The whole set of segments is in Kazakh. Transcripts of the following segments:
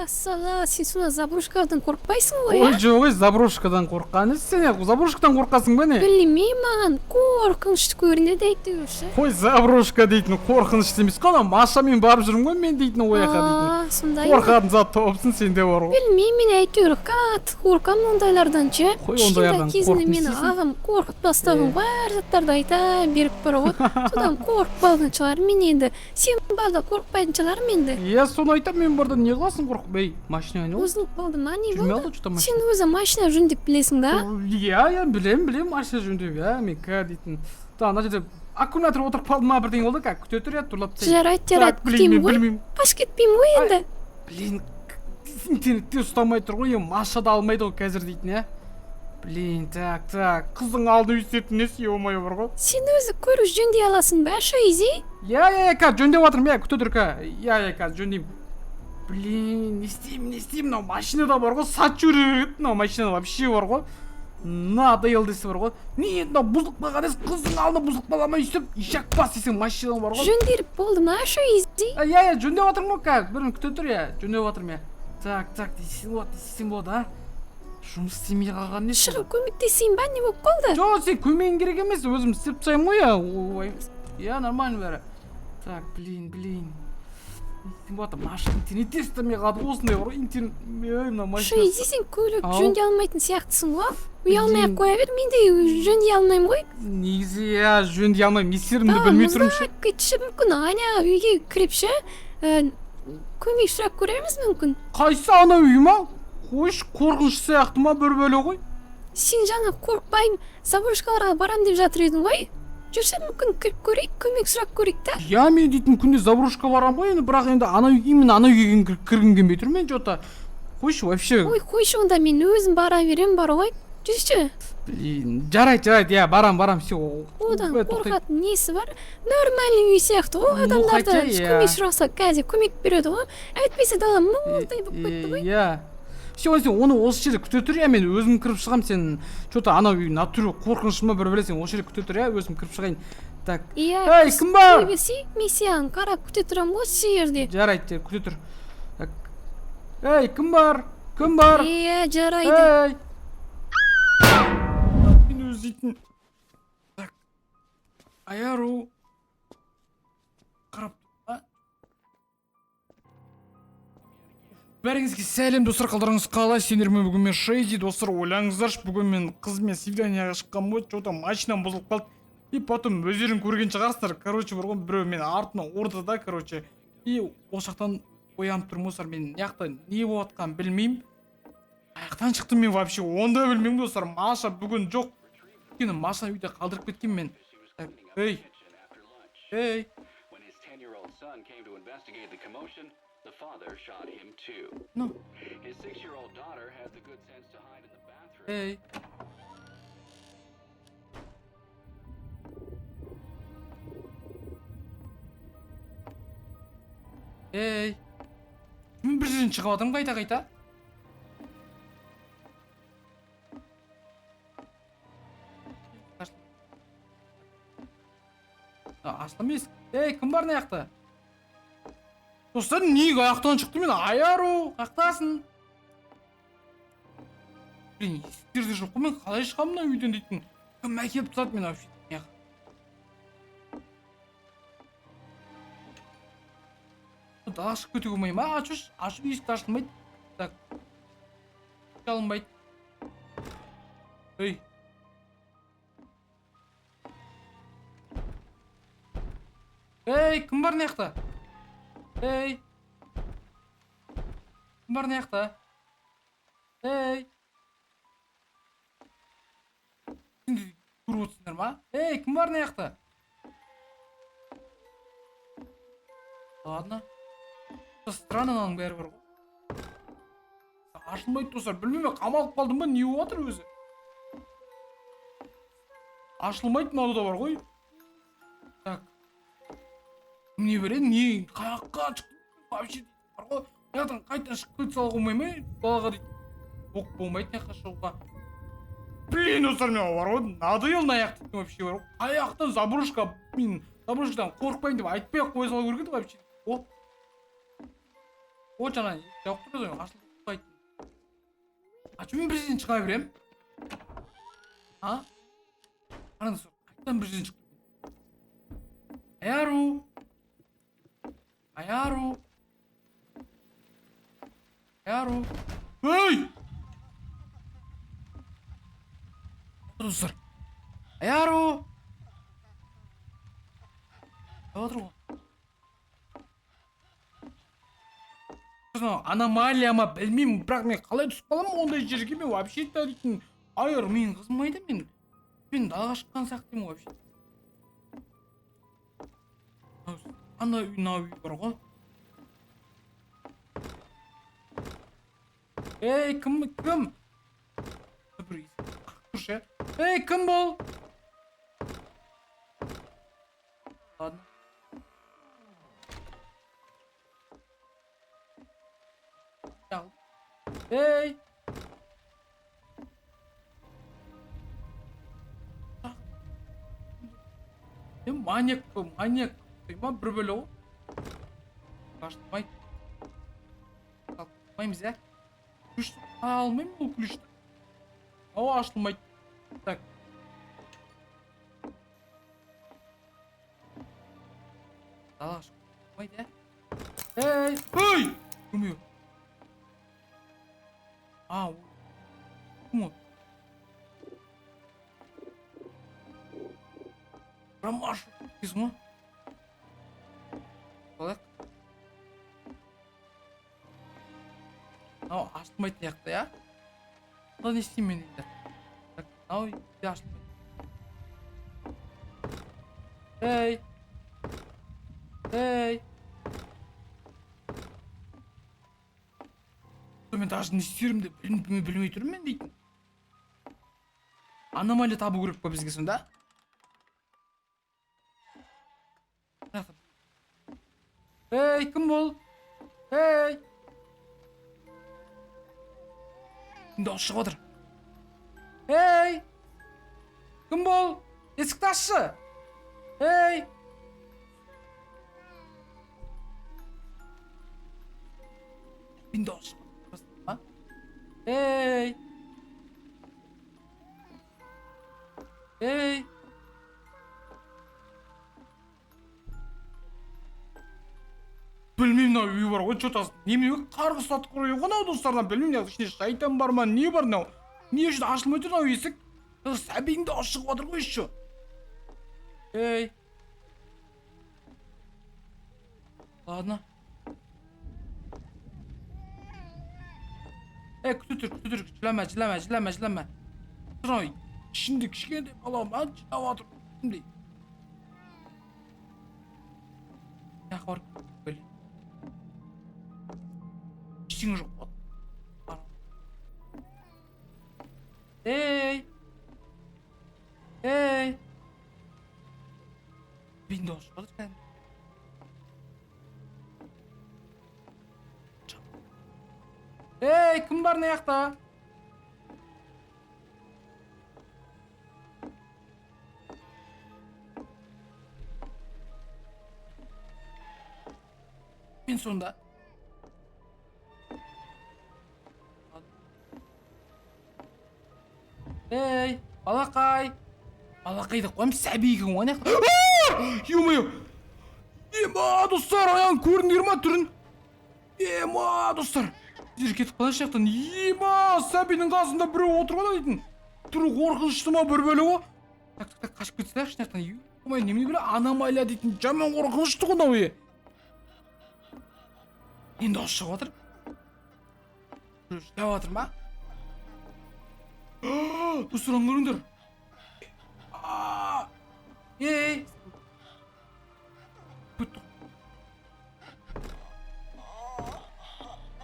Мәссала, сен сонда заброшкадан қорықпайсың ғой, Ой, иә? жоқ, ой, заброшкадан қорыққан сен, заброшкадан қорқасың ба, не? Білмеймін, маған қорқынышты көрінеді әйтеуір ше. Қой, заброшка дейтін қорқынышты емес қой, анау Машамен барып жүрмін ғой мен дейтін, ол жаққа дейтін. А, сондай ма? Қорқатын зат тауыпсың сен де бар ғой. Білмеймін, мен әйтеуір қатты қорқамын ондайлардан ше. Қой, ондайлардан Кішкентай кезімде қорқып мені істейсің. ағам қорқытып тастаған ғой, әр заттарды айта беріп бар ғой. Содан қорқып қалған шығармын мен енді. Сен бар да қорықпайтын шығармын енді. Иә, соны айтамын мен, барда не қыласың қорқып? Ей, машина не болды? Бұзылып қалды ма, не Жүрмей болды? қалды что-то машина. Сен өзі машина жөндеп білесің да? Иә, иә, білемін, білемін машина жөндеу, иә, мен дейтін. Та, ана жерде аккумулятор отырып қалды ма, бірдеңе болды, как күте тұр, иә, турлап тастайын. Жарайды, жарайды, Так, блин, күтемін мен ғой. білмеймін. Қашып кетпеймін ғой енді. Блин, интернетте ұстамай тұр ғой, енді Маша да алмайды ғой қазір дейтін, иә. Блин, так, так, қыздың алдын өйстетін несі, ё-моё, бар ғой. Сен өзі көріп жөндей аласың ба, Шейзи? Иә, иә, иә, қазір жөндеп жатырмын, иә, күте тұр, иә, иә, қазір жөндеймін. Блин, не істеймін, не істеймін, мынау машинада бар ғой, сатып жіберу керек еді, мынау машина вообще бар ғой. Надоел десе бар ғой. Не, мынау бұзылып қалған ес, қыздың алдында бұзылып қала ма, өйстіп, ишак бас десең машина бар ғой. Жөнделіп болды ма, Шейзи? Иә, иә, жөндеп жатырмын ғой қазір, бір минут күте тұр, иә, жөндеп жатырмын, иә. Так, так, не істесем болады, не істесем болады, а? Жұмыс істемей қалған несі? Шығып көмектесейін ба, не болып қалды? Жоқ, сен көмегің керек емес, өзім істеп тастаймын ғой, иә. Ой, иә, нормально бәрі. Так, блин, блин. Не істесем болады, машина интернетте істемей қалды, осындай бар ғой, интернет, ей, мына машина. Шейзи, сен көлік Ау. жөндей алмайтын сияқтысың ғой. Ұялмай ақ Блин. қоя бер, мен де жөндей алмаймын ғой. Негізі, иә, жөндей алмаймын, не істерімді Давай, білмей тұрмын ше. мұздап кетші мүмкін, ана үйге кіріп ше, көмек сұрап көреміз мүмкін. Қайсы ана үй ма? Қойшы, қорқыныш сияқты ма, бір бөле ғой. Сен жаңа қорықпаймын, заброшкаларға барам деп жатыр едің ғой. Жүрсе мүмкін кіріп көрейік, көмек сұрап көрейік та. Иә, мен дейтін күнде заброшка барамын ғой енді, бірақ енді ана үй, именно ана үйге кіргім келмей тұр мен че-то. Қойшы, вообще. Ой, қойшы онда, мен өзім бара беремін бар ғой. Жүрші. Блин, жарайды, жарайды, иә, барам, барам, все. Одан қорқатын несі бар? Нормальный үй сияқты ғой, Ну, адамдарда хотя, иә. көмек сұраса қазір көмек береді ғой. Әйтпесе дала мұздай болып кетті ғой. Иә. Все, сен оны осы жерде күте тұр, иә, мен өзім кіріп шығамын, сен че-то анау үй натуре қорқыныш ма, бір білесің, осы жерде күте тұр, иә, өзім кіріп шығайын. Так. Иә. Ей, кім бар? Қой берсей, мен саған қарап күте тұрамын ғой осы жерде. Жарайды, күте тұр. Так. Ей, кім бар? Кім бар? Иә, жарайды. Ей! Мен өзі дейтін. Так. Аяру. Қарап. А? Бәріңізге сәлем, достар, қалдарыңыз қалай? Сендермен бүгін мен Шейзи, достар, ойлаңыздаршы, бүгін мен қызбен свиданияға шыққан ғой, че-то машинам бұзылып қалды. И потом өздерің көрген шығарсыздар, короче, бар ғой, біреу мені артынан ұрды да, короче. И ол жақтан оянып тұрмын, достар, мен мына жақта не болып жатқанын білмеймін. Аяқтан шықтым мен вообще, оны да білмеймін, достар. Маша бүгін жоқ. Өйткені Машаны үйде қалдырып кеткен мен. Так, ей. Ей. When his 10-year-old son came to investigate the commotion, the father shot him too. Ну, His 6-year-old daughter had the good sense to hide in the bathroom. ей. Ей. Мен бір жерден шығып жатырмын қайта-қайта. Ашыла емес. Ей, кім бар мына жақта? Достар, неге аяқтан шықтым мен? Аяру, қаяқтасың? Блин, есіктер де жоқ қой, мен қалай шығамын мына үйден дейтін. Кім әкеліп тастады мені вообще мына жаққа? Далаға шығып кетуге болмай ма? Ашыш, ашып есікті ашылмайды. Так. Алынбайды. Ей. Ей, кім бар мына жақта? Ей. Кім бар мына жақта? Ей. Сендер көріп отырсыңдар ма? Ей, кім бар мына жақта? Ладно. Странно, мынаның бәрі бар ғой. Ашылмайды, достар. Білмеймін, қамалып қалдым ба, не болып жатыр өзі? Ашылмайды, мынау да бар ғой. Так. Не береді, не қаяққа шықтым вообще бар ғой. Мына жақтан қайтадан шығып кете салуға болмай ма? Далаға дейді. Оқ болмайды мына жаққа шығуға. Блин, достар, мен бар ғой, надоел мына жақ дейтін вообще бар ғой. Қаяқтан заброшка, мен заброшкадан қорықпаймын деп айтпай ақ қоя салу керек еді вообще. О. О, жаңа жауып тұр ғой, ашылып. А че мен бір жерден шыға беремін? А? Қараңыз, қайтадан бір жерден шықтым. Аяру! Аяру! Аяру! Ей! Достар. Аяру! Отыр ғой. Аномалия ма білмеймін, бірақ мен қалай түсіп қаламын ондай жерге, мен вообще дейтін. Айыр, менің қызым айда, мен далаға шыққан сияқтымын вообще. Ана үй, мына үй бар ғой. Ей, кім, кім? Бір тұршы, ей, кім бұл? Ладно. Ей! Маньяк, маньяк. Ма бір бөлі ғой. Ашылмайды. Алмаймыз, ә? Ключ алмаймын бұл ключті. Ау, ашылмайды. Так. Далаға шықпайды, ә? Ей! Ей! Кім? А, кім ол? Ромаш дейсің ғой? Алайық. Мынау ашылмайтын жақта, иә? Мынау не істеймін мен енді? Так, мынау үйде ашылмайды. Ей! Ей! Мен даже не істерімді білмей тұрмын мен дейтін. Аномалия табу керек па бізге сонда? Ей, кім бұл? Ей! Дауыс шығып отыр. Ей! Кім бұл? Есікті ашшы! Ей! Мен дауыс шығып? Ей! Ей! Білмеймін, мынау үй бар ғой, че-то немене қарғыс атып қойған ғой мынау достардан, білмеймін, ішінде шайтан бар ма, не бар мынау? Не үшін ашылмай тұр мынау есік? Сәбидің дауысы шығып отыр ғой еще. Ей! Ладно. Ей, күте тұр, күте тұр, жылама, жылама, жылама, жылама. Мынау ішінде кішкентай бала ма, жылап жатыр. Кімдей? Жаққа барып кел. Ештеңе жоқ қой. Ей! Ей! Мен дауыс шығып жатыр кәдімгі. Ей, кім бар мына жақта? Мен сонда. Ей, балақай. Балақай деп қоямын, сәби екен ғой ана жақта. Ё-моё! Ема, достар, аяғын көрдіңдер ма түрін? Ема, достар. Жер кетіп қалайыншы жақтан. Ема, сәбидің қасында біреу отыр ғой дейтін. Түрі қорқынышты ма бір бөлі ғой? Так, так, так, қашып кетсейші жақтан. Ё-моё, немене біле, аномалия дейтін жаман қорқынышты ғой мынау, е. Енді дауыс шығып жатыр. Біреу жылап жатыр ма? Достар, аңғарыңдар. Ей! Бітті.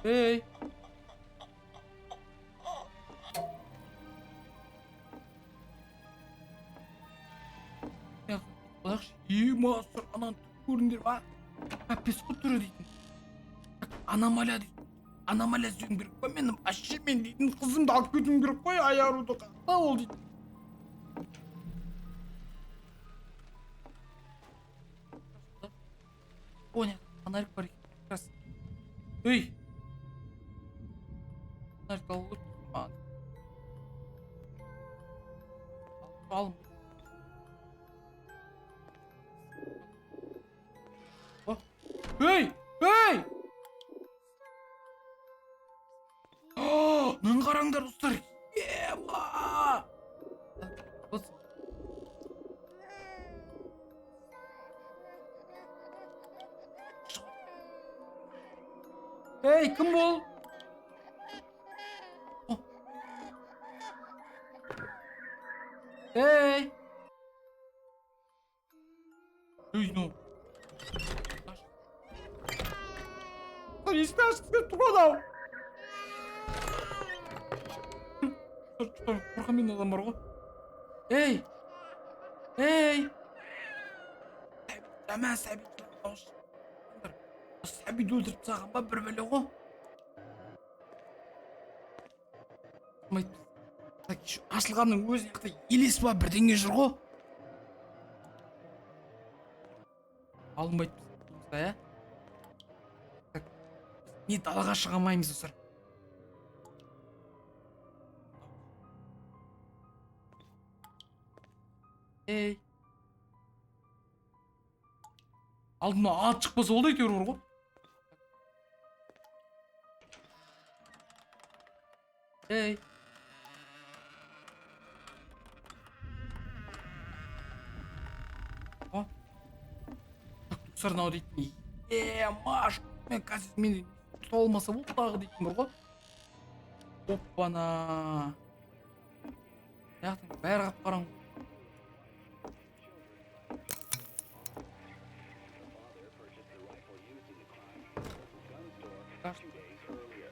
Ей! Ема, ананың түрін көрдіңдер ма? Капец қой түрі дейтін. Аномалия дейтін. Аномалия іздеуім керек қой менің. Вообще мен дейтін қызымды алып кетуім керек қой, Аяруды қақта ол дейтін. О, не, фонарик бар екен. Ей! Фонарик алу керек маған. Алым. О! Ей! Ей! Мынаны қараңдар, достар. Ема! Вот. Ей, кім бұл? О. Ей! Ей, ну. Есікті ашқысы келіп тұр ғой анау. Қорқамын, адам бар ғой. Ей! Ей! Әмә, сәбит. Сәбит өлтіріп тастаған ба, бір бәле ғой. Так, еще ашылғанның өзі жақта елес па, бірдеңе жүр ғой. Алынбайды иә? Так, не далаға шыға алмаймыз, достар. Ей. Алдыма ат шықпаса болды әйтеуір бар ғой. Ей. О. Так, достар, мынау дейтін. Е, маш, мен қазір мені тұта алмаса болды тағы дейтін бар ғой. Оппана. Мына бәрі қап қараңғы. Purchased the rifle used in the crime at the local gun store 2 days earlier.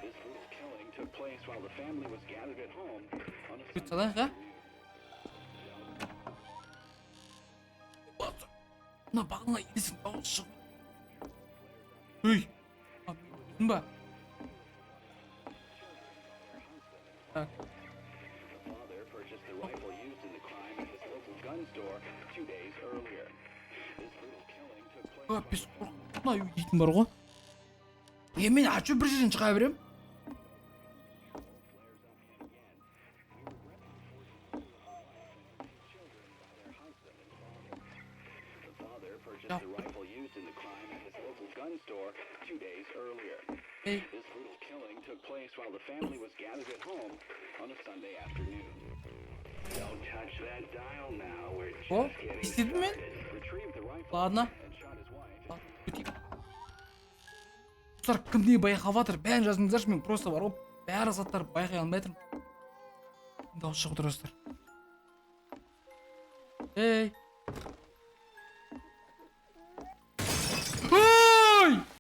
This brutal killing took place while the family was gathered at home on a Өте салайық, а? Мына бағана елестің дауысы шығып. Ей! А, мен өзім ба? Так, The father purchased the rifle used in the crime at his local gun store 2 days earlier. This brutal killing took place капец, мына үй дейтін бар ғой. Е, мен а чё бір жерден шыға беремін? The father purchased Yeah. the rifle used in the crime at his local gun store 2 days earlier. Ей, This brutal killing took place while the family was gathered at home on a Sunday afternoon. Don't touch that dial now. We're just О, getting істедім мен. started. Retrieved the rifle Ладно. and shot his wife. Ладно, өтейік. Достар, кім не байқап жатыр, бәрін жазыңыздаршы, мен просто бар ғой, бәрі заттар байқай алмай жатырмын. Дауыс шығып тұр, достар. Ей.